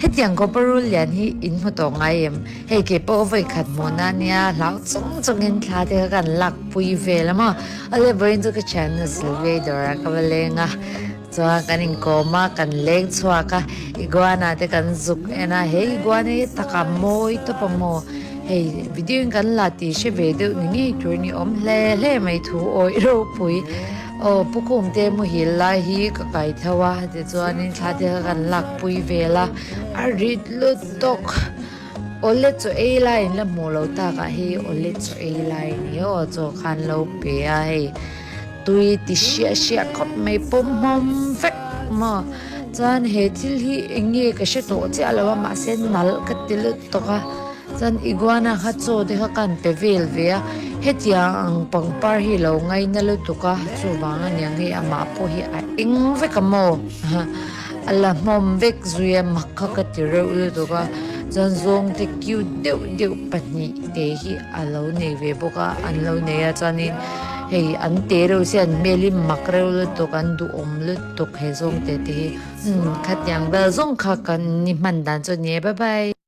Hetiang khawpa rul lian hi in hmu tawh ngai em? Hei kei pawh vawi khat hmuhna a nia, hlau chung chungin thla te kha kan lak pui vel a maw? Awle vawiin chu ka thiannu Sylvia i dawrah ka va leng a, chuan kan inkawm a, kan leng chhuak a, iguana te kan zuk en a, he iguana hi takah mawi tawp a maw? Hei video in kan la tih hre ve deuh ni ngei tur ni awm hle hle mai thu awih ropui. Aw Pu Khumte muhil lai hi ka kai tho a, tichuanin thla te kha kan lak pui vel a, a rit lutuk. Awle chaw ei lai in la hmuh lo takah hei awle chaw ei lai a ni aw, chaw khan lo pe a hei tui ti hriah hriah khawp mai pawm hmawm vek maw. Chuan he thil hi eng nge ka hre tawh chiah lo a mahse nalh ka ti lutuk a chuan iguana kha chaw te kha ka han pe vel ve a hetiang ang pangpar hi lo ngaina lutuk a chuvang aniang hei amah pawh hi a eng vek a maw a la hmawm vek zui a mak kha ka ti reuh lutuk a chuan zawng te cute deuh deuh pahnih te hi a lo nei ve bawk a an lo nei a chuanin hei an te reuh sia an hmel hi mak reuh lutuk an duhawm lutuk. Tuk he zawng te te hi umm khatiang vel zawng kha kan ni hman dan chu a ni e bye bye.